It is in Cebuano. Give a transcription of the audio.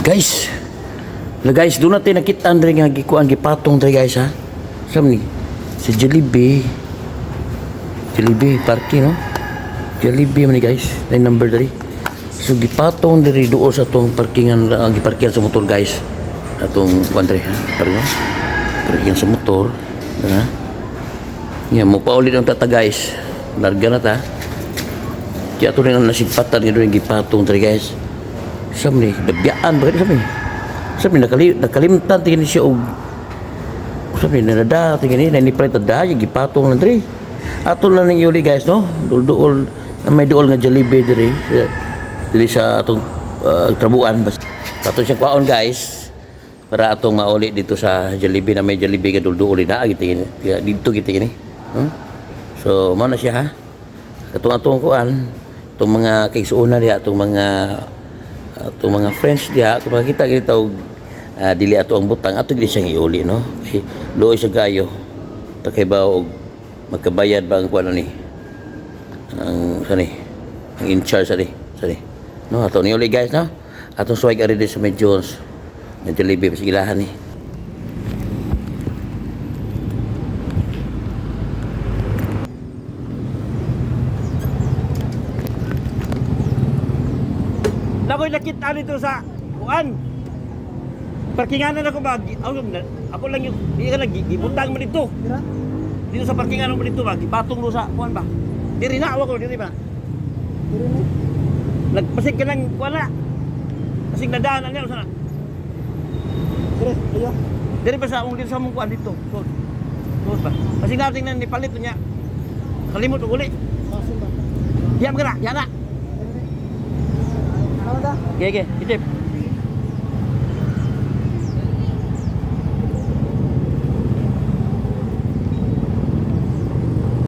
Guys. Hello guys, doon natin nakita andre nga gikuan gipatong dre, guys, ha. Sam ni si Jollibee. Jollibee parking, no? Jollibee man ni, guys, na number dre. So gipatong diri duol sa atong parkingan, ang giparkingan sa motor, guys. Atong kuan dre, ha. Parang parkingan sa motor, ha. Ya, mo paulit ang tata, guys. Larga na ta. Kaya ato rin ang nasipatan nga doon gipatong dre, guys. Sam ni nabiyaan ba sam ni? Sam ni nakalimtan tingin siya og sam ni nanada tingin ni nanipalit na daya gipatong lang dre. Ato lang ning iuli, guys, no. Duol may duol nga Jollibee dre. Dili sa atong trabuan bas. Ato siya kwaon, guys, para atong mauli dito sa Jollibee na may Jollibee nga dulduol na gitingin dito gitingin ni. Hmm? So mao na siya, ha. Katong atong kuan, itong mga kaigsuonan diha, atong mga friends diha, kung makita kita og dili ato ang butang, ato gid siyang iuli, no? Kay luoy sa gayo. Takay ba og magkabayad ba ang kuan ni? Ang sani, ang in charge sani, sani. No, ato ni uli, guys, no? Atong swag ari sa may Jones. May Jollibee sa ilahan ni. Nakoy nakita dito sa kuan. Parkinganan ako ba? Ako, ako lang yung di ka nag gibutang mo dito. Dito sa parkingan mo dito ba? Gipatong do sa kuan ba? Diri na ako diri ba? Nagpasig ka ng kuan na. Pasig na daan niya sana. Dire, ayo. Diri ba sa akong dito sa mong kuan dito. So, so ba? Pasig natin na nipalit niya. Kalimot og uli. Masin ba? Diyan ka na, diyan na. Tama ta? Okay, okay. Itip.